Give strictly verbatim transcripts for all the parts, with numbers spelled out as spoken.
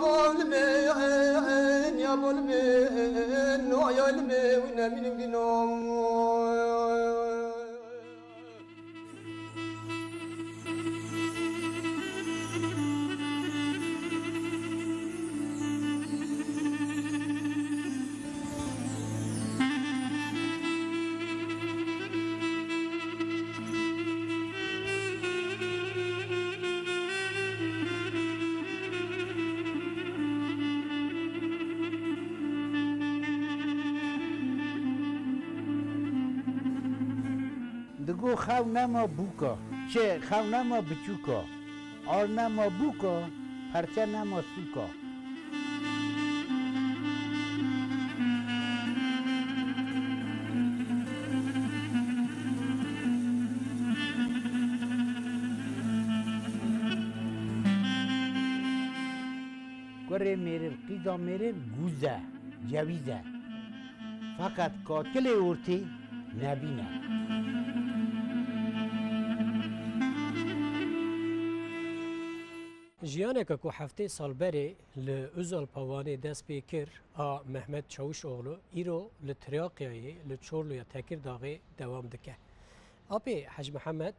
Alime, ya balime, no ya alime, wina minu dino. Digo xew nema bûka, çi xew nema biçûka, ar nema bûka, perçe nema sûka. Kurê mêriv, qîza mêriv gûz e, cewîz e. Feqet kakilê ortê nebîne. Jiyaneke ku heftê sal berê li Uzalpa Wanê dest pê kir, a Mehmet Çawuşoglu, îro li Tiryaqiyayê, li Çorluya Tekirdaxê dewam dike. Apê Hec Mihemed,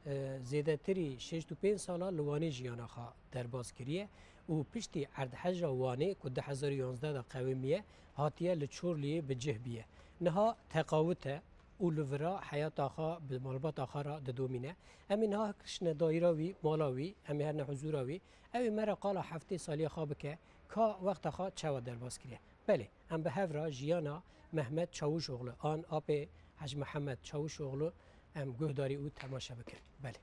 e, zêdetirî şêst û pênc sala li Wanê jiyana xwe derbas kiriye û piştî erdheja Wanê ku du hezar û yanzdeh de qewimiye, hatiye li Çorliyê bi cih biye. Niha teqawit e û li vira heyata xwe bi malbata xwe re didomîne. Em ê niha kişine dayîra wî, mala wî, em ê herine huzûra wî. Ew ê me re qala heftê saliya xwe bike, ka wexta xwe çawa derbas kiriye. Belê, em bi hev re jiyana Mehmet Çawuşoglu an apê Hec Mihemed Çawuşoglu em guhdarî û temaşe bikin. Belê.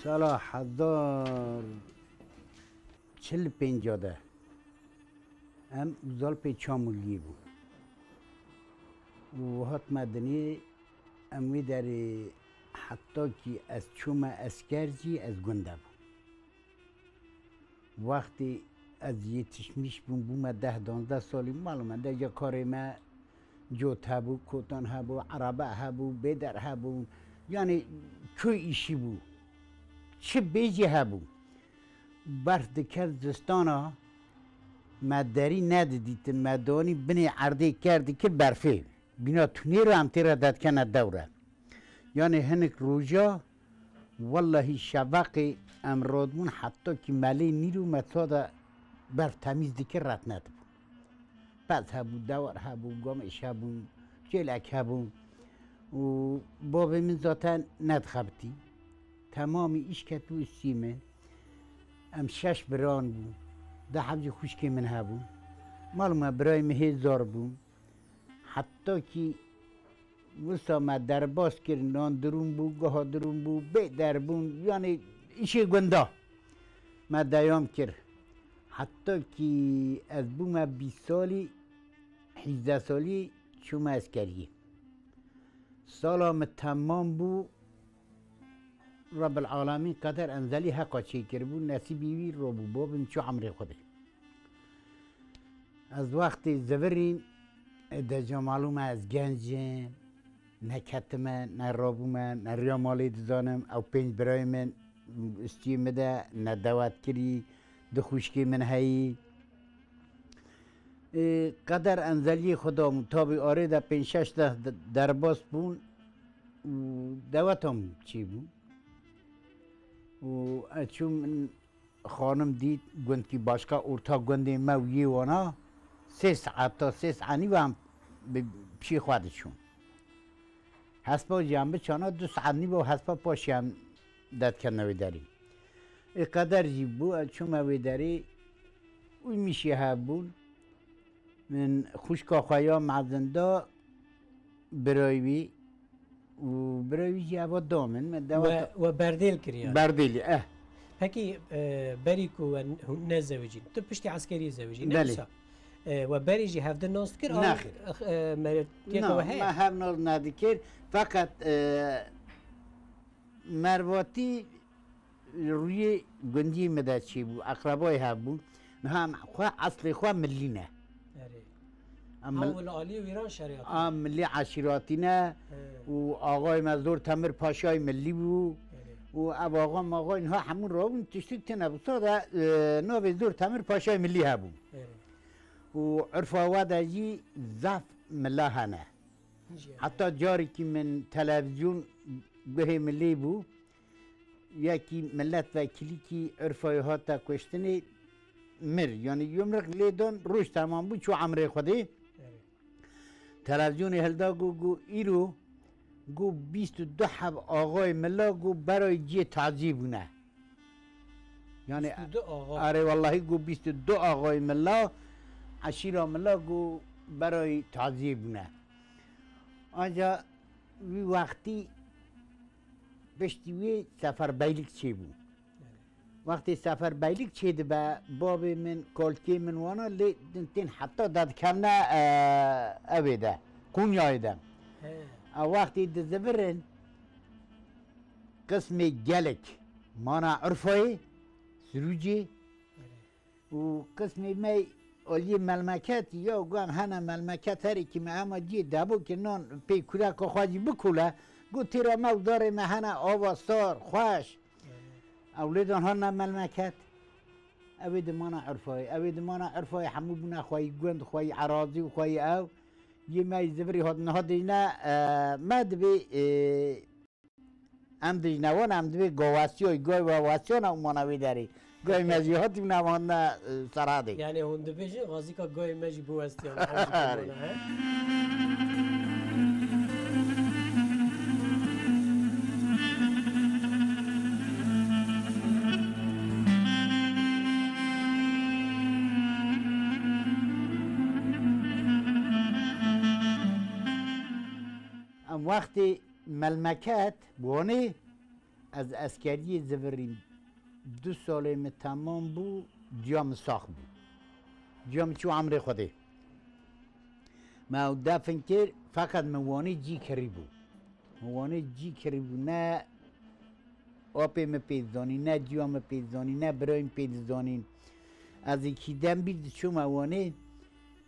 Sala hezar çil pênca de em Uzalpê Çamûliyê bûn. Û hatme dinê em wê derê heta kî ez çûme esker jî ez gund de bûm. Wextê ez yetişmiş bûm, bûme deh danzdeh salî, malum e, deca karê me cot hebû, kotan hebû, erebe hebû, bêder hebû, yanî köy îşî bû. Çi bêjî hebû. Berf diket zistana, me derî nedidîtin, me danî binê erdê ker dikir berfê. Bîna tunêro em tê re dedikene dewre. Yanê hinik roja, wellahî şeveqê em radibûn heta kî melê nîro me ça de berf temîz dikir ret nedibû. Pez hebû, dewar hebû, gamêş hebû, çêlek hebû û bavê min zaten nedixebitî. Temamî îş ketibû ustî min. Em şeş biran bûn. Deh heb jî xwişkê min hebûn. Malum e birayê min hê zor bûn. Heta kî wisa me derbas kir, nan dirûn bû, guha dirûn bû, bê derbûn, yanî îşê gunda me dewam kir. Heta kî ez bûme bîst salî, hîzdeh salî çûme eskeriyê. Sala min temam bû, Rebbil Alemîn qeder enzelî heqa çêkiribû, nesîbî wî robû, babim çû emrê Xwedê. Ez wextê zivirîm, ê deca malûm e ez genc im, neketime, nerabûme, ne riya malê dizanim, ew pênc birayê min ustiyê min de, ne dewet kirî, du xwişkê min heyî. Ê, qeder enzeliyê xwe da min, tabî arê de pênc şeş deh de-, derbas bûn û deweta min çêbû. Û ez çûm, min xanim dît, gund kî başka orta gundê me û yê wana sê saet ta sê saet nîv em bi pişê xwe diçûn. Hespa jî em biçana du saet nîv û hespa paşê em derdikevne wê derê. Ê qeder jî bû, ez çûme wê derê û mîşê hebûn. Min xwişka xwe ya mezin da birayê wî û birayê wî jî eva da min. Me We, dewata we berdêl kiriye. Berdêlî, eh. Pekî, e, berî ku we hûn nezewicîn, tu piştî eskeriyê zewicî, ne Belê. wisa? E, we berî jî hevdin nas dikir, an, Nexêr. e, meriviyeke Na, we heye? me hev nas nedikir. Feqet, e, mervatî rûyê gundiyê me de çêbû, eqrebayê hev bû. Niha em xwe, eslê xwe millî ne. Erê. Em mil-, Ew li aliyê wîran şeriyatî. Em millî eşîratî ne He. û axayê me zor Temir Paşayê millî bû Erê. û ev axa maxayîn ha hemû rabûn, tiştik tune bû. Sada, e, navê Zor Temir Paşayê Milî hebû. Erê. Û urfa we de jî zaf mila hene. Jî hene. Heta carekî min televîzyon guhê min lê bû. Yekî miletvekilîkî urfayê hate kuştinê mir. Yanî yumruk lê dan, roj temam bû, çû emrê Xwedê. Erê. Televîzyonê hilda got, got, îro, got, bîst û du heb axayê mila, got, berayê cihê taziyê bûne. Yanî, bîst û du axa. Erê, wellahî, got, bîst û du axayê mila, eşîra mila, got, berayê taziyê bûne. Anca wî wextî piştî wê seferbeylik çêbû. Wextê seferbeylik çêdibe, bavê min, kalkê min wana lê din tên heta dadikevne, e, evê de, Qûnyayê de. He. A wextê dizivirin, qismê gelek mana Urfayê, Sirûcê, û qismê me aliyê melmeket, ya gu em hene melmeket herî kî me hema ciyê debû ki nan pê kureka xwe jî bikule, gu têra me û darê me hene ava sar, xweş. Ew lê dan hane melmeket. Ew ê dimana Urfayê. Ew ê dimana Urfayê hemû bûne xweyî gund, xweyî erazî û xweyî ew. Yê me yî zivirî hat niha dîne, e, me divê, e, em dijne wan, em divê gawestiyoy, gay we westiyana û mana wê derê. Gay me jî hatî û navandina, e, Serhadê. Yani hûn dibêjin, xazika gayê me jî biwestiyan, ew jî bimana, he? Em wextê melmeket Wanê ez eskeriyê zivirîm. Du salê min temam bû, diya min sax bû. Diya min çû emrê Xwedê. Me ew defin kir, feqet min wanê cî kirî bû. Min wanê cî kirî bû, ne apê min pê dizanî, ne diya min pê dizanî, ne birayê min pê dizanîn. Ez ê kî dem bîr diçûme wanê,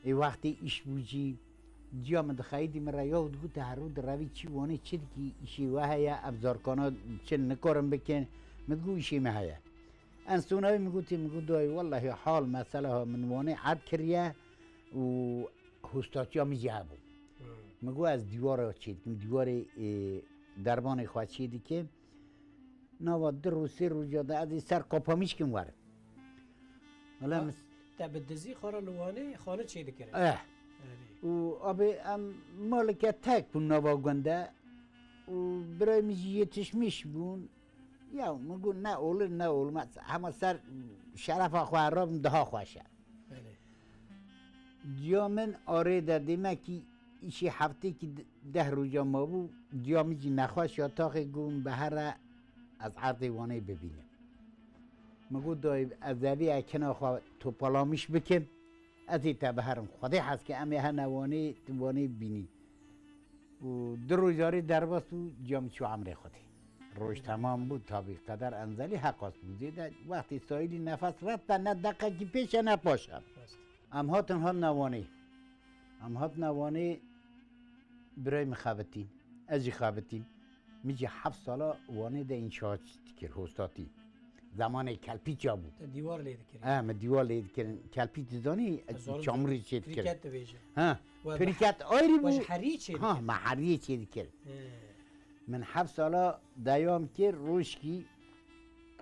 ê wextê îş bû jî, diya min dixeyidî min re, ya û digotê, herû direvî çi wanê çi dikî, îşê we heye, ev zarkana çi nikarin bikin? Min digot, îşê me heye. En sona wê min gotê, min got, dayê, wellahî hal mesele ha, min wanê erd kiriye û hostatiya min jî hebû. Hmm. Min got, ez dîwara çê dikim, dîwarê, ê, dermanê xwe çê dikim. Nava du roj, sê roja de ez ê ser Kapamişkin werim. Wela Ha, mis- te bi dizî xwe re li Wanê xane çê dikirin. Eh. Erê. Û abê em maleke tek bûn nava gund de. Û birayê min jî yetişmiş bûn. Ya min got ne olur ne olmaz. Hema ser şerefa xwe rabim daha xweş e. Belê. Diya min arê de, demekî îşê heftêkî de-, deh roja mabû, diya min jî nexweş ya taxê, got min bihere ez erdê Wanê bibînim. Min got, dayê, ez evî ekina xwe topalamiş bikim, ez ê te biherim. Xwedê hez ke em ê hene Wanê, tu Wanê bibînî. Û du roj arê derbas bû, diya min çû emrê Xwedê. Roj temam bû, tabî qeder enzelî heqas bû. Zêde wextê sayîlî nefes ret be, ne deqekî pêş e, ne paş e. Rast. Em hatin, hatina Wanê. Em hatina Wanê, birayê min xebitîn. Ez jî xebitîm. Min jî heft sala Wanê de înşaat dikir, hostatî. Zemanê kelpîça bû. Te dîwar lê dikirin. E, min dîwar lê dikirin. Kelpîç dizanî, çamurî çê dikirin. Pirîket dibêjin. Ha, pirîket ayrî bû. We ji heriyê çê dikirin. Ha, me heriyê çê dikir. He. Min heft sala dewam kir, rojkî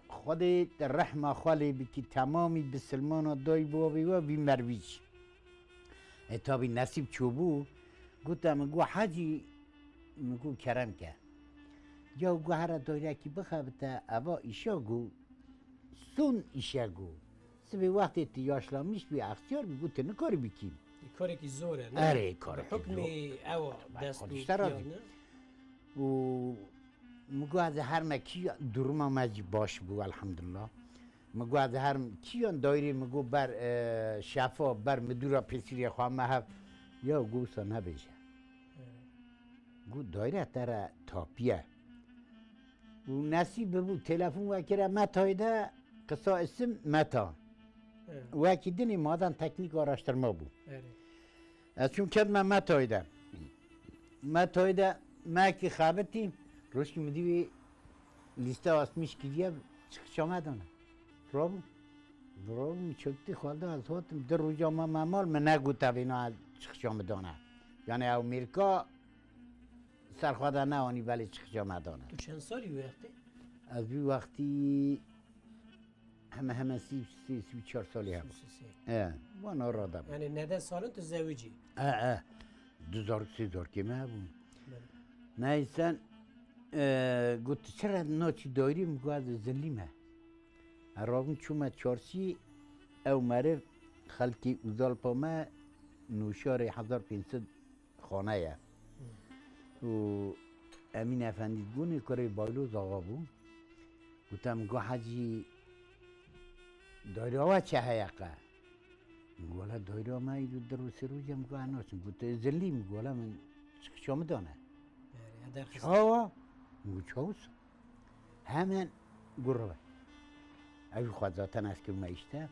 Xwedê te rehma xwe lê bikî, temamî bisilmana dayî bavê we vî mervî jî. E, tabî nesîb çûbû, gote min, got, Hecî, min got, kerem ke. Ya got, here dayrekî bixebite, eva îşe got, son îşe got. Sibê wextê tu yaşlanmış bî, extiyar bî, got, tu nikarî bikî. Karekî zor e, ne? Erê, karekî zor. Bi hukmî ew dest Xwedişte razî. Û min got, ez ê herme kî, duruma me jî baş bû, elhamdulillah. Min got, ez ê herm kî yan daîrê, min got, ber, e, şefa, ber midûra pêsîrê xwe me hev. Ya got, wisa nebêje. Got, daîre te re tapiye. Û nesîb bû, telefon wekire Metayê de, qisa isim Meta. Evet. Wekî dinê madan teknîk araştirma bû. Evet. Ez çûm kedme Metayê de. Metayê de me kî xebitî, rojkî min dî wî lîste asmîş kiriye, çiqişa me dane. Rabû. Rabû min çöktî xwelda ez hatim, di roja me me mal, min negote vêna ez çiqişa min dane. Yani ew mêrka ser xwe de neanî belê çiqişa me dane. Tu çend salî wî wextê? Ez wî wextî heme heme sî, sî, sî û çar salî hebû. Sî û sê. E, wan arada bû. Yani nede salin tu zewicî? E, e. Du zarok sê zarokê me hebûn. Belê. Neyse, e, got, "Çira naçî daîrê?" Min got, "Ez zilî me." Ez rabûm çûme çarşî, ew meriv xelkê Uzalpa me nûşarê hezar pênc sed xane ye. Û Emîn Efendî Gunê kurê Bayloz Axa bû. Gote min, go Hecî, dayra we çi heye qe? Min go, wele dayra me îro di roj sê roj e, min go, ez naçim. Gote, zilî, min go, wele min çiqişa min dane. Erê, derxist. Çawa? Min go, çawis? Hemen gurre. Ew xwe zaten ez kirime îşte.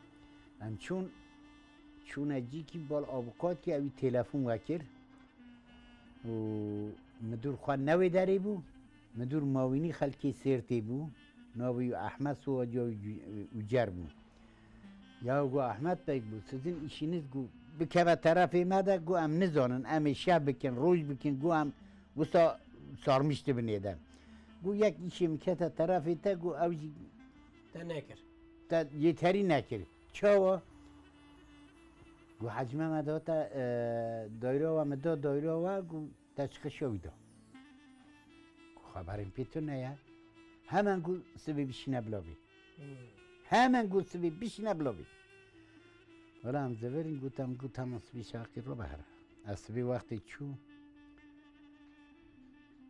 Em çûn, çûne cîkî bal avukatî, ewî telefon wekir. Û midûr xwe newê derê bû. Midûr mawînî xelkê Sêrtê bû. Navê wî Ehmed Suwacî û Ucer bû. Ya go Ehmed Bey, go, sizin işiniz, go, bikeve terefê me de, go, em nizanin, em ê şev bikin, roj bikin, go, em wisa sarmîş dibin ê de. Go, yek îşê min kete terefê te, go, ew jî te nekir. Te yeterî nekir. Çawa? Go, Hecî Mehmed hate, e, dayra we, min da dayra we, go, te çiqişa wî da. Go, xeberên pê tune ye. Hemen go, sibê bişîne bila bê. Hmm. Hemen go, sibê bişîne bila bê. Wela em zivirîn, gote min, go, tamam, sibê şaqî ro behre. Ez sibê wextê çû,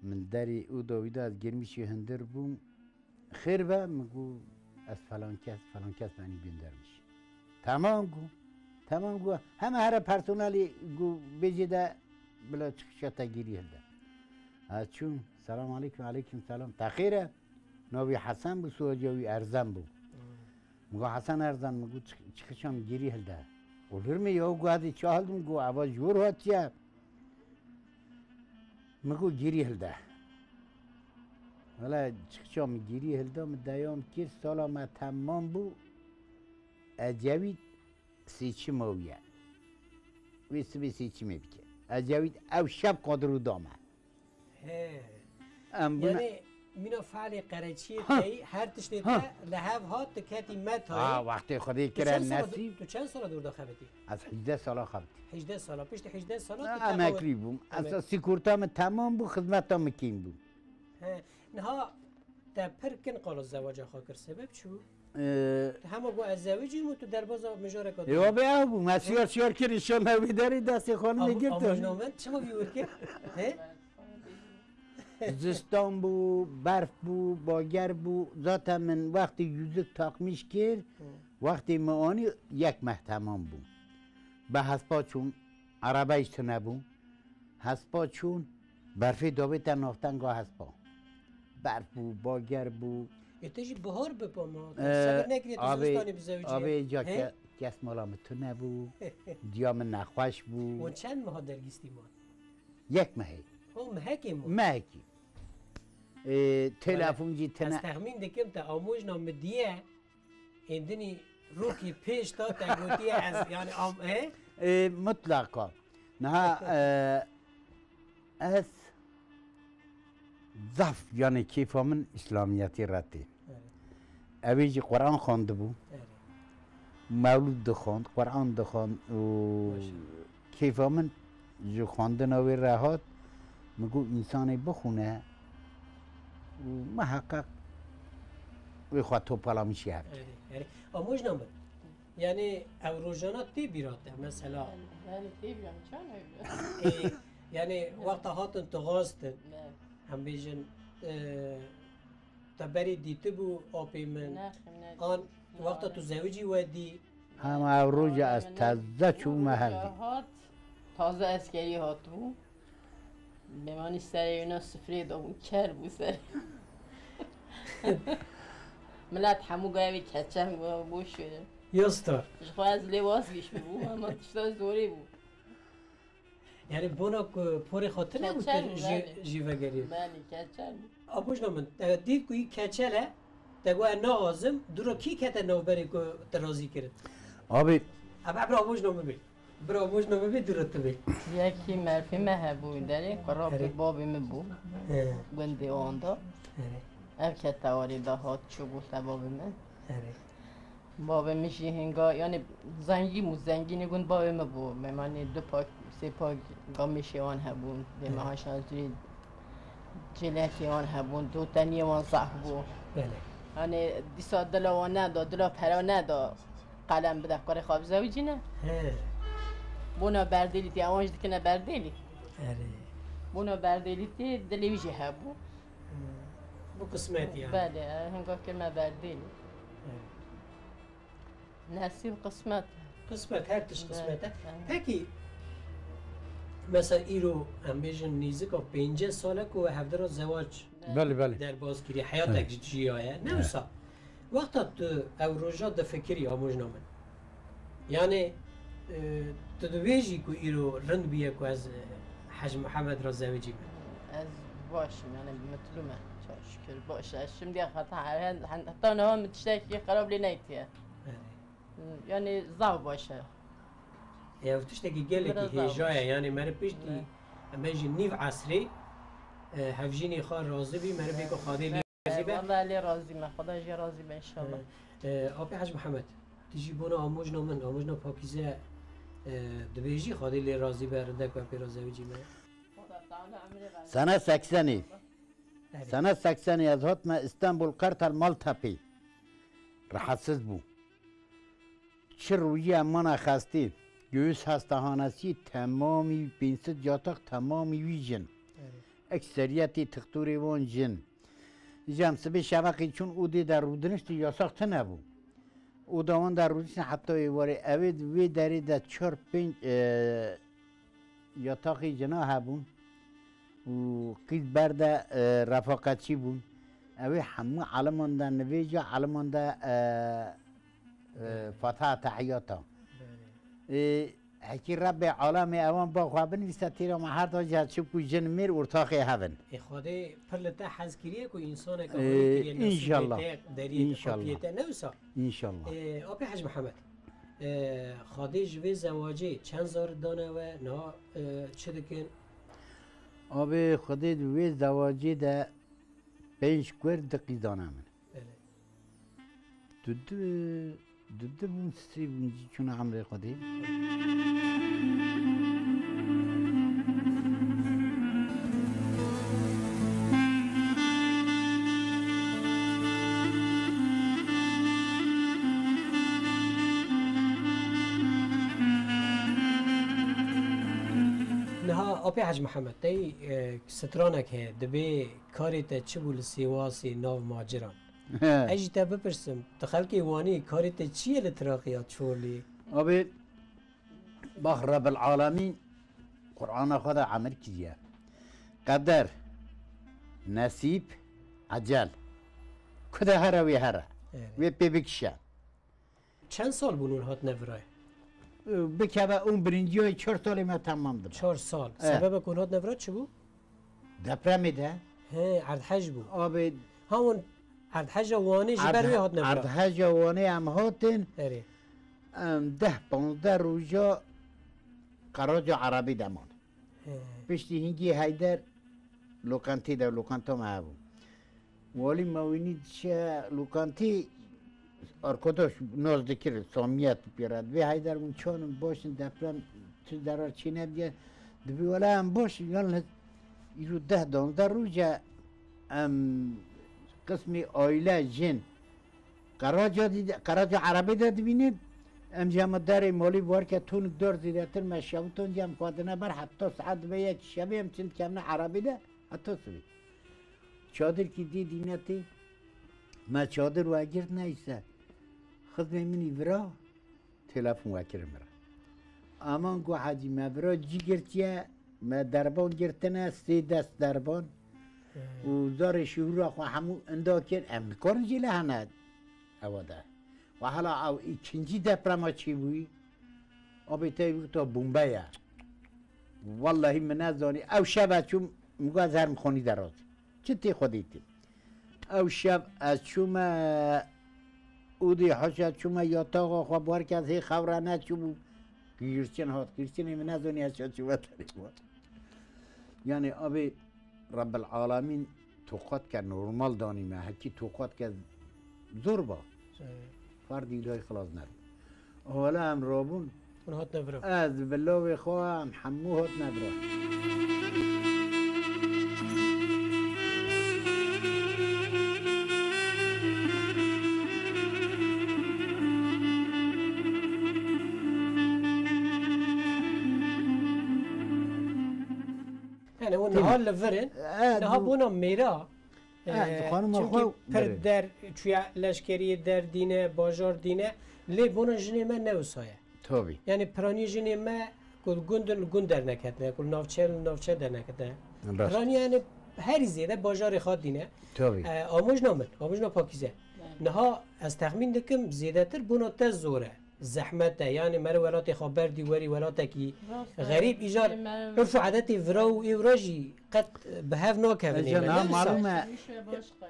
min derê oda wî da, ez girmîşî hundir bûm. Xêr be, min go, ez falan kes, falan kes beni göndermiş. Tamam go. Tamam go. Heme here personelî go bêjê de bila çiqişa te gîrî hilde. Ez çûm, selam aleykum, aleykum selam. Te xêr e? Navî Hesen bû, soyadîya wî Erzan bû. Min go, Hesen Erzan, min go, çi-, çiqişa min gîrî hilde. Olur mu ya? Go, ez ê çawa hildim? Go, eva ji wir hatiye. Min go, gîrî hilde. Wele çiqişa min gîrî hilde, min deyam kir, sala me temam bû. Ecewît seçim ew ye. Wê sibê seçimê bike. Ecewît ew şev kadro da me. He. Em bûne Yani mîna feelê qereçiyê Ha. tey, her tiştê Ha. te li hev hat, tu ketî metayê. Ha, wextê Xwedê Tu kire çend sala nesîb. du-, tu çend sala dûr de xebitî? Ez hejdeh sala xebitî. Hejdeh sala. Piştî hejdeh sala tu Ha, teqawet- emeklî bûm. Emek- Ez sîkorta min temam bû, xizmeta min kêm bû. He. Niha te pir kin qala zewaca xwe kir. Sebeb çi bû? Ee, Hema got, "Ez zewicîm" û tu derbaza mijareka Ê, din. Abi ew bû. Me siyar siyar kir, inşallah wî derê destê xwe Am-, negirtin. Amojnamen çima vî wir kir? He? Zistan bû, berf bû, bager bû. Zaten min wextê yüzük takmiş kir, Hı. wextê min anî yek meh temam bû. Bi hespa çûm, erebe jî tune bû. Hespa çûn, berfê dabête navtenga hespa. Berf bû, bager bû. Ê, te jî bihar bi pa ma, te Ee, sebir nekiriye tu abê, zivistanê bizewicî abê ye? ca He? ke-, kes mala min tune bû, diya min nexweş bû. Wan çend meha dergîstî man? Yek mehê. O mehekê man? Mehekî. Ee, telefon jî tune. Ez texmîn dikim te amojna min diye. Êndinî rokî pêş da te gotiye ez, yani, am, he? Ê, mutlaka. Niha, e, ez zaf, yani, kêfa min îslamiyetî re tê. Evet. Ew ê jî Quran xwendibû. Evet. Mewlûd dixwend, Quran dixwend û Maşallah. kêfa min ji xwendina wê re hat, min got, însanê bixwîne û miheqeq wê xwe toparlamişî hevdî. Erê, erê. Amojna min. Yani ew rojana tê bîra te, mesela. Yani, yani tê bîra min, çawa nebîra? Ê, yani wexta hatin tu xwestin, Ne. em bêjin, e, te berê dîtibû apê min. Ne, ne. An wexta tu zewicî we dî, Hema ev roja ez teze çûme hevdî. Hat, taze eskerî hatibû. Mêmanî serê wîna sifreyê dabûn, ker bû serê. Milet hemû gayê wê keçe bû, boş verin. Ya star. Ji xwe ez lê wazgeş bûm, ama tişta zorê bû. Yani bona ku porê xwe tune bû Keçel te bû, jî, belê. Jî vegerî. Belê, keçel bû. Abojna min, te dît ku yî keçel e, te got, "Ez naxwazim", dûra kî kete navberê ku te razî kirin? Abi. Ev, ev bira abojna min bê. Bira abojna min bê, dûra tu bê. Yekî merfî me hebû derê, ku rabê Herê. Babê min bû. He. Gundê wanda. Herê. Ev kete warê de hat çû bû te babê min. Herê. Bavê min jî hinga, yani zengîn bû, zengînê gund bavê min bû. Memanê du pak, sê pak gamêşê wan hebûn. Dê Evet. meha şazî cilekê wan hebûn. Du teniyê wan zehf bû. Belê. Yani dîsa dila wan neda, dila pera neda. Qelem bide, kurê xwe bizewicîne. He. Bona berdêlîtî, ewan jî dikine berdêlî. Erê. Bona berdêlîtî dilê wî jî hebû. Hmm. Bu qismet yani. Belê, hinga kirme berdêlî. Evet. Nesîb qismet. Qismet, her tişt Be-, qismet e. Evet. Peki, mesela îro, em bêjin nêzika pêncî sal e ku we hevdira zewac Belê, belê. derbas kiriye, heyatek Evet. jî jiyaye. Ne Evet. wisa? Wexta tu ew roja difikirî, amojna min. Yani, e, tu dibêjî ku îro rind bûye ku ez, e, Hec Mihemed re zewicî me? Ez baş im, yani mutlu me. Çok şükür baş e. Şimdiye kadar he-, he-, heta niha min tiştekî xerab lê neytiye. Evet. Yani zaf baş e. Ev tiştekî gelekî Biraz zaf hêja ye. baş. Yani meriv piştî Evet. em bêjin nîv esrê, e, hevjînê xwe razî bî, meriv bê ku Xwedê lê razî be. Vallahi lê razî me. Xweda jê razî be inşallah. E, e, Apê Hec Mihemed, tu jî bona amojna min, amojna Pakîze, e, dibêjî, Xwedê lê razî be, rinde ku em pê re zewicî me. Sene seksenî. Erê. Sene seksenî ez hatime Îstanbul, Kartal Maltepê. Rahatsiz bû. Çi rojî em mana xestê. Göğüs hastahanesi temamî, pênc sed yatak temamî wî jin. Erê. Ekseriyetî tixtorê wan jin. Îca em sibê şeveqê çûn odê de rûdiniştî, yasax tune bû. Oda wan de rûdiniştî heta êvarê. Ew ê di wê derê de çar pênc, e, yataxê jina hebûn û qîz ber de, e, refaqetçî bûn. Ew ê hemû eliman de nivêja, eliman de, e, e, Fatiha tehiyata. Belê. E, hekî Rebbê alemê ewan ba xwe binivîse têra me her da jî çi ku jin mêr ortaxê hev in. Ê Xwedê pir li te hez kiriye ku însaneke E, awe kiriye, nesîbê înşallah. te, deriyê te, İnşallah. apiyê te, ne wisa? İnşallah. E, Apê Hec Mihemed, e, Xwedê ji vê zewacê çend zarî dane we, niha, e, çi dikin? Abi, Xwedê di wê zewacê de pênc kur, du qîz dane min. Belê. Du du, du du bûn, sê bûn jî çûne emrê Xwedê. Niha Apê Hec Mihemed, tey, e, stranek heye, dibê karê te çi bû li Sêwasê nav maciran? He. Ez jî te bipirsim, tu xelkê Wanê karê te çi ye li Traqiya Çolî? Abi, bax Rebbil Alemîn Qur'ana xwe de emir kiriye. Qeder, nesîb, ecel. Ku de here wê here. Evet. Wê pê bikişe. Çend sal bûn hûn hatine virayê? Bikeve ûn birinciyayê çar salê me temam dibe. Çar sal. E. Sebeba ku hûn hatine vira çi bû? Depremê de. He, erdhej bû. Abê Ha, hûn erdheja Wanê ji ber wê Erdhe-, hatine vira? Erdheja Wanê em hatin. Erê. Em deh panzdeh roja Qeraca Erebî de man. He. Piştî hingî Heyder lokantê de, lokanta me hebû. Walî Mewînî diçe lokantê, arkadaş naz dikir, samiyet pê re. Divê Heyder min çanin baş in, deprem tu derar çê nebdiye. Dibê wela em baş in, yalnız îro deh danzdeh roj e, em qismê aile, jin, Qeraca dî-, Qeraca Erebê de dibînin. Em jî hema derê malî warke tonik dar zêdetir me şewitan jî em xwedine ber heta saet dibe yek şevê em çin dikevine erebê de heta sibê. Çadirkî dî dînetê me çadir wegirt neyse. Xizmê min î vira telefon wekir min re. Aman got Hecî me vira cî girtiye, me derban girtine, sê dest derban. Hmm. Û zarê şihûra xwe hemû inda kir, em nikarin jî lehene ewa de. Ve hala ew îkincî deprema çêbûyî, abê te wexta bombe ye. Wellahî min nezanî. Ew şev ez çûm, min got ez herim xanî de razî. Çi tê Xwedê tê. Ew şev ez çûme, ûdî hişa çûme yataxa xwe, bi wer ke ez hê xew re neçûbû. Girçin hat, girçinê min nezanî ez çi çûme terê xwe. Yani abê Rebbil Alemîn toqat ke normal danî me, hekî toqat ke zor ba. Evet. Ferdî îlahî xilas nebû. Wele em rabûn. Hûn hatine vir. Ez bi lawê xwe em hemû hatine vir. Yani hûn niha li vir in, e, niha bona mêra. E, e, xanima çünkü xwe pir der çûye, leşkeriyê der dîne, bajar dîne, lê bona jinê me ne wisa ye. Tabii. Yani piranî jinê me ku li gund in, li gund derneketine, ku li navçe, li navçe derneketine. Rast. Piranî yani herî zêde bajarê xwe dîne. Tabii. E, amojna min, amojna pakîze. Niha ez texmîn dikim zêdetir bona te zor e. Zehmet e. Yani mere welatê xwe berdî werî welatekî xerîb, îcar urf û adetê vira û êwra jî qet bi hev nakevin. Êca niha malûm e.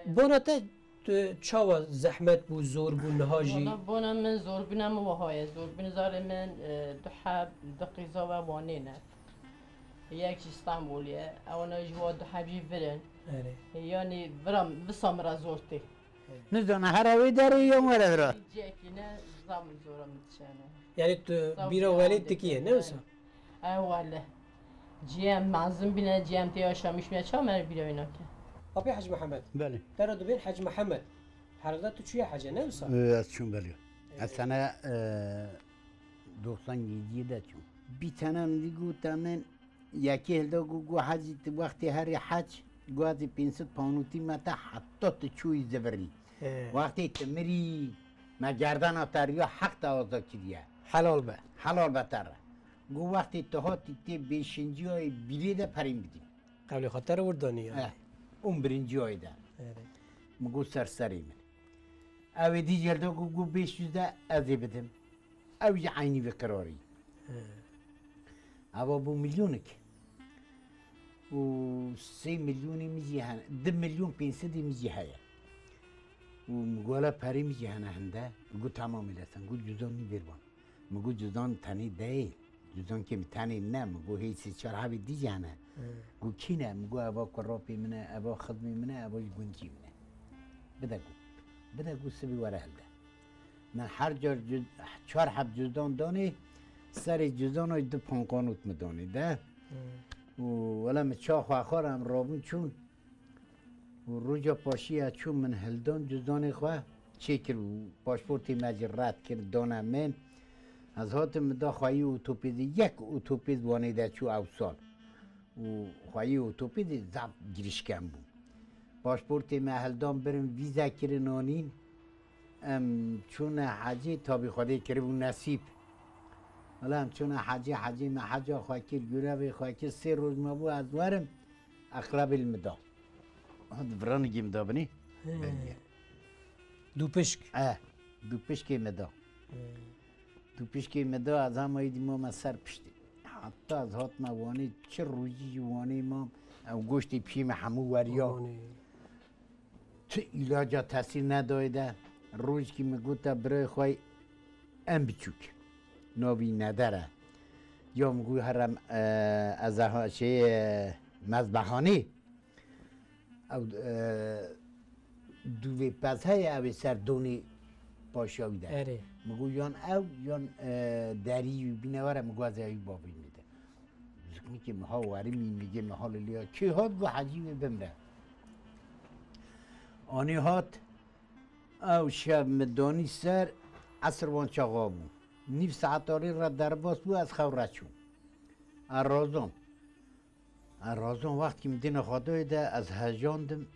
Bona te tu çawa zehmet bû, zor bû niha jî? Wala bona min zorbûna min wiha ye. Zorbûn zarê min, e, du heb, du qîza ve Wanê ne. Yek jî Stenbolê ye. Ewana jî wa du heb jî vir in. Erê. Yani vira, visa min re zor tê. Nizana here wê derê yan were vira. Ciyekî ne zam zora min dişene. Yani tu bîra welêt dikiye, ne wisa? E wele. Ciyem mezin bine, ciyem tê yaşamış bine, ça me bîra wî nake. Apê Hec Mihemed. Belê. Te re dibên Hec Mihemed. Herhalde tu çûye hece, ne wisa? Ee, ez çûm belê. Ez sene, e, doksan yediyê de çûm. Bir tane mi gote min, yekê hilda got, got, Hecî, tu wextê herî hec, got, ez ê pênc sed pound tîme te heta tu çûyî zivirî. He. Wextê tu mirî, me gerdana te riya heq te aza kiriye. Helal be. Helal be te re. Got, wextê tu hatî tê bêşinciyayê bîrê de perê min bidî. Qewlê xwe te re wir danî ya. Eh, û birinciyayê de. Evet. Min got, ser serê min. Ew ê dî jê re got, got, bêş yüz de ez ê bidim. Ew jî eynî vê qirarî. He. Eva bû milyonik. Û sê milyonê min jî hene, du milyon pênc sedê min jî heye. Û min got, wela perê min jî hene hinde. Min got, tamam ile sen. Got, cüzdan nî vêr ban. Min got, cüzdan tenê deyê. Cüzdan kê min tenê ne. Min got, hê sê çar hebê dî jî hene. He. Got, kî ne? Min got, eva kurapê min e, eva xizmê min e, eva jî gundî min e. Bide got. Bide got, sibê were hilde. Min her car cüz-, çar heb cüzdan danê, serê cüzdana jî du pankanot min danê de. Hmm. Û wele min ça xwe xwar em rabûn çûn. Û roja paşiya çûn min hildan cüzdanê xwe çêkir û paşportê me jî red kir, dane min. Ez hatim min da xweyî otopêdê, yek otopêd Wanê de çû ew sal. Û xweyî otopêdê zaf girişken bû. Paşportê me hildan birin, vîze kirin anîn. Em çûne hecê, tabî Xwedê kiribû nesîb. Wela em çûne hecê, hecê me heca xwe kir, gurevê xwe kir, sê roj me bû ez werim, eqrebê li min da. Hadi viranê gê min da binê. He. Belî ye. Dûpişk. E, dûpişkê me da. He. Dûpişkê me da, ez hema êdî mame ser piştî. Heta ez hatime Wanê, çi rojî jî Wanê mam, ew goştê piyê me hemû weriya. Wanê. Tu îlaca tesîr nedayê de, rojkî min gote birayê xwe en biçûk, navî Neder e. Ya min got herem, e, ez e ha-, şey, e, mezbehanê. Ew, e, dûvê pez heye, ew ê ser donê paşa wî de. Erê. Min got yan ew, yan, e, derî wî bîne were, min got ez ê wî bavê min de. Ziknikê min ha werimî, min gê min ha li lêya. Kê hat got hecî wê bimre. Anî hat, ew şev min danî ser, esir wan çaxa bû. Nîv saet alî re derbas bû, ez xew re çûm. Ez razam. Ez razam, wextkî min dîna xwe dayê de, ez hejandim.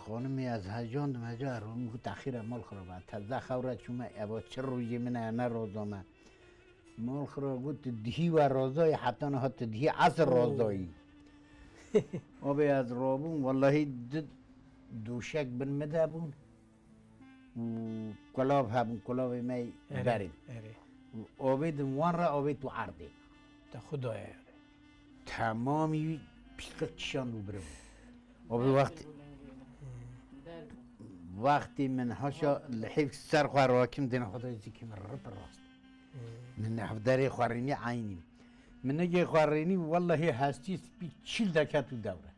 Xanimê ez hejandim, heja ez got, texîre mal xwe re be. Teze xew re çûme, eva çi rojê min e, ne roza me. Mal xwe re got, tu dihî we razayî, heta niha tu dihî esir razayî. Abê ez rabûm, wellahî du dûşek bin min de bûn. Û kulav hebûn, kulavê me yê berê. Erê. Û avêdin wan re, avêt û erdê. Te xwe daye yani. Temamî wî pîslik kişand û biribû. O bi wext, wextê min haşa li hêv ser xwe rakim dêna xwe da zîkî min rip rast. Min hevderê xwerînî eynî. Min nigê xwerînî wellehî hestî spî çîl deket û dewre.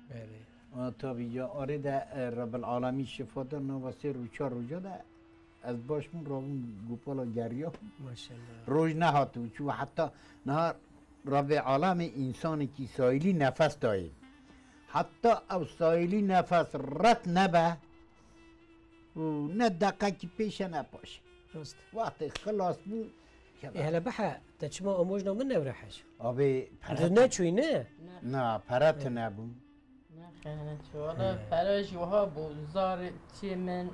Belê. A, tabî ya arê de, e, Rebbil Alemîn şifa da, nava sê rû çar rûca de ez baş bûm, rabûm gopala geriya. Maşallah. Roj nehat û çû heta niha Rebê Alemê însanekî sayîlî nefes dayê. Heta ew sayîlî nefes ret nebe û ne deqekî pêş e ne paş e. Rast. Wextê xilas bû, Ê, hele bihe, te çima amojna min newre hej? Abê, pere Tu neçûyî, ne? Na, pere tune bû. Nexêne, çi wala pere jî wiha bû, zarê çê min,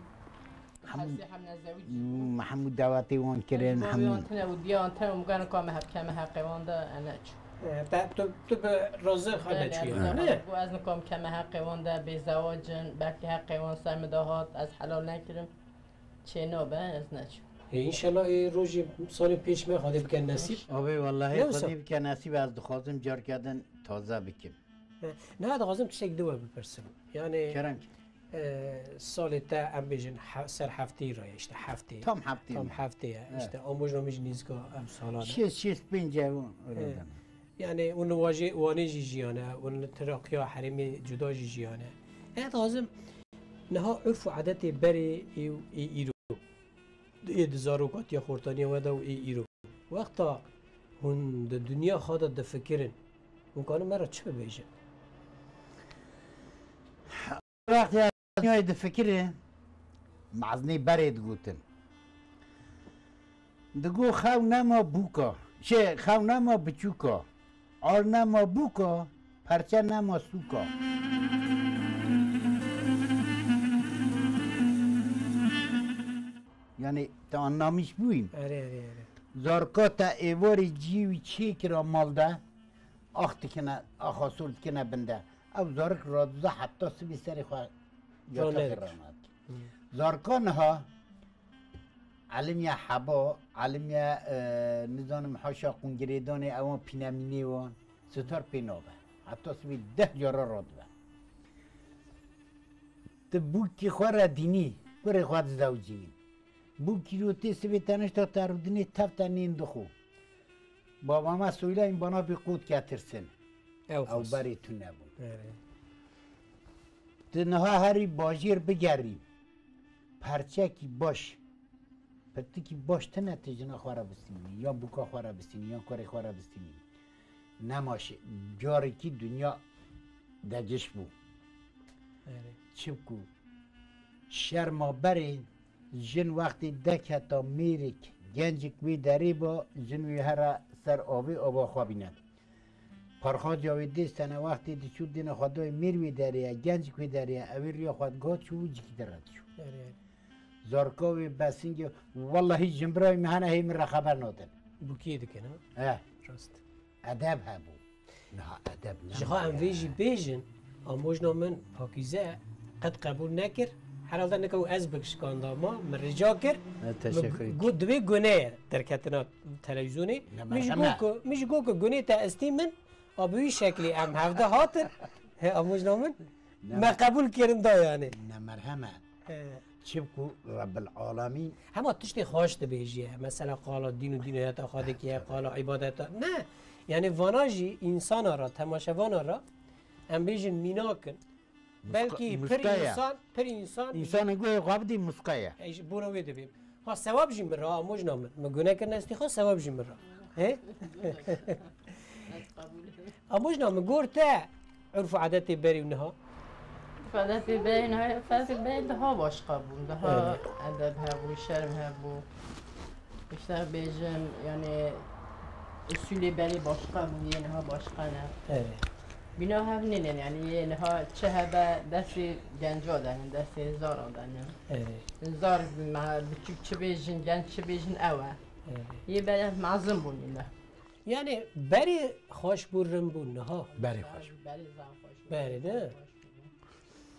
Hemû, hesê hemne zewicî bû. Hemû dawetê wan kirin, Ji bo hemû. Wan tine û diyan tine û migana ka me hepke me heqê wan de, e, neçû. E, te, tu, tu bi razê xwe Belê, neçûyî, razê ne? Xwe bû, ez nikam keme heqê wan de, bê zewacin, belkî heqê wan ser min de hat, ez helal nekirim. Çê nabe, ez neçûm. Ê, înşallah, ê, rojê salên pêş me Xwedê bike nesîb. Abê, wellahî Ne wisa? Xwedê bike nesîb, ez dixwazim carke din taze bikim. He, niha dixwazim tiştek di we bipirsim. Yani, Kerem ki. e, salê te em bêjin he-, ser heftê re ye, işte heftê. Tam heftê Tam mi? Heftê ye. Evet. İşte amojna min jî nêzîka ev sala de. Şêst, şêst pênc ev, öyle He. deme. Yani, hûn li wajê wanê jî jiyane, hûn li tiraqiya herêmê cuda jî jiyane. Ez dixwazim niha urf û edetê berê ê, ê îro. Ê di zarokatiya xortaniya we de û ê îro. Wexta hûn di dinya xwe de difikirin, hûn kanin me re çi bibêjin? Wextê ez dinyayê difikirim, mezinê berê digotin. Digo xew nema bûka, şey, xew nema biçûka, ar nema bûka, perçe nema sûka. Yani, te anlamış bûyî. Erê, erê, erê. Zarka te êvarê ciyê wî çêkira mal de, ax dikine, axa sor dikine bin de. Ew zarik radiza heta sibê serê xwe Ranedik. Yatexê ranat. Hı. Zarka niha elimiya heba, elimiya, e, nizanim haşa qûn girêdanê ewan pînemînê wan, sitar pê nabe. Heta sibê deh cara radibe. Tu bûkî xwe re dînî, kurê xwe dizewicînî. Bûkî ro tê sibê tenişta te rûdinê tev te nên dixo. Baba me Soylayîn bana bir kod getirsin. Ew Ew xwest. Berê tune bûn. Evet. Tu niha herî bajêr bigerî. Perçekî baş, pirtikî baş tune tu jina xwe re bistînî, yan bûka xwe re bistînî, yan kurê xwe re bistînî. Nema şi-, carekî dinya degiş bû. Evet. Çimku şerma berê jin wextê deketa mêrik gencik wê derê ba, jin wê here ser avê ava xwe bîne. Parxaziya wê dê sene wextê diçû dêna xwe dayê mêr wê derê ye, gencik wê derê ye, ew ê riya xwe digot çû û cikî de re diçû. Erê, erê. Zarka wê besingê, wellahî jinbirayê min hene hê min re xeber nadin. Bûkiyê dikin, ha? He. Rast. Edeb hebû. Niha edeb ne Ji xwe em vê jî bêjin, amojna min Pakîze qet qebûl nekir. Herhalde nika û ez bikişkanda ma, min rica kir. Ne, Min teşekkür gu-, ederim. Got divê gune ye derketina televîzyonê. Ne Min jî merheme. Got ku, min jî got ku gunê te estî min, a bi wî şeklî em hevde hatin. He, amojna min. Ne Me qebûl kirin da yani. Ne merheme. He. Çimku Rebbil Alemîn. Hema tiştê xweş dibêjiye. Mesela qala dîn û dîniyeta xwe dikiye, qala îbadeta. Ne. Yani vana jî însana ra, temaşevana ra, em bêjin mînak in. Belkî pir muska ye. Însan, pir însan Însanê guhê xwe bidî muska ye. Ey, ji bona wê dibêm. Ha, sewab jî min ra, amojna min. Min gune kir nestî xwe, sewab jî min ra. He? Ez qebûl. Amojna min gor te, urf û edetê berî û niha? Urf edetê berî niha, urf edetê berî daha başqa bûn. Daha Evet. Edeb hebû, şerm hebû. İşte bêjim, yani, usulê berî başqa bû, yê niha başqa ne. Evet. Bîna hev nînin, yani, yê niha çi hebe destê genca de ne, destê zara de ne. Evet. Zar me biçûk çi bêjin, genc çi bêjin ew e. Evet. Yê berê mezin bûn yine. Yani berê xweş bû, rin bû, niha? Berê xweş bû. Berê zaf xweş bû. Berê, ne? Xweş bû.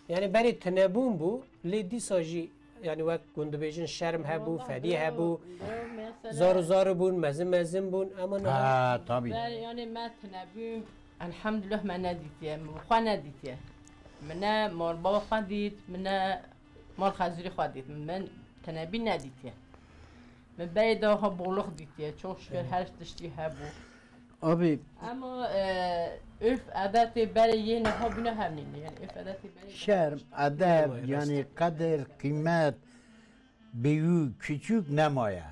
Yani berê tinebûn bû, lê dîsa jî Yani wek hûn dibêjin şerm hebû, fedî hebû, zar û zar bûn, mezin mezin bûn, ama niha Ha, tabii. Ber, yani me tune bû, elhamdulillah me nedîtiye, min xwe nedîtiye. Min ne mal bava xwe dît, min ne mal xezirî xwe dît, min tenebî nedîtiye. Min beyê de ha bolix dîtiye, çok şükür her tiştî hebû. Abi, Ama e, örf adetê berê yê niha bûne hevnîne, yani örf adetê berê şerm, edeb, Nema, yani rast. Qedir, qîmet, bêyû, küçük nemaye.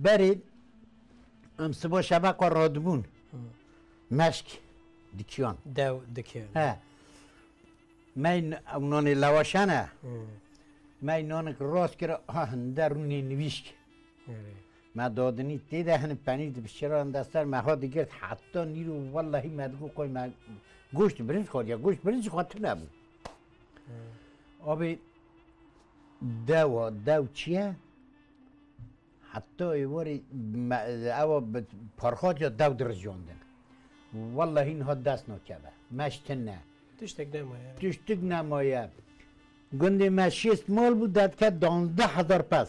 Berê em siba şeveqa radibûn. Hı. Meşk dikiyan. Dew dikiyan. He. Me n-, ew nanê lewaşan e. Hı. Me nanik rast kir, ha, hinde rûnê nivîşk. Evet. Me dadinî tê de hin penî di bişiran de ser me ha digirt, heta nîro wellahî me digot qoy me goşt birinc xwariya, goşt birinc xwe tune bû. Hı. Abi dewa, dew çi ye? Heta êvarê me, ewa bi parxatiya dew dirijandin. Wellahî niha dest nakeve. Meş tune. Tiştek nemaye. Tiştik nemaye. Gundê me şêst mal bû, derdiket danzdeh hezar pez.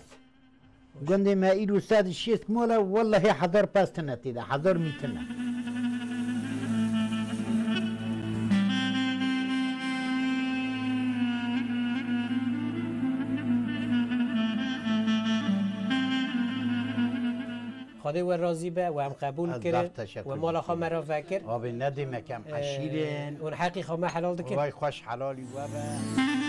Gundê me îro sed û şêst mal e, wellahî hezar pez tune tê de, hezar mî tune. Xwedê we razî be, we em qebûl Ez kirin, zaf teşekkür we mala xwe dikim. Me re vekir. Abi ne demek em Ee, eşîrin. Hûn heqî xwe me helal dikin. Vay xweş helalî we be.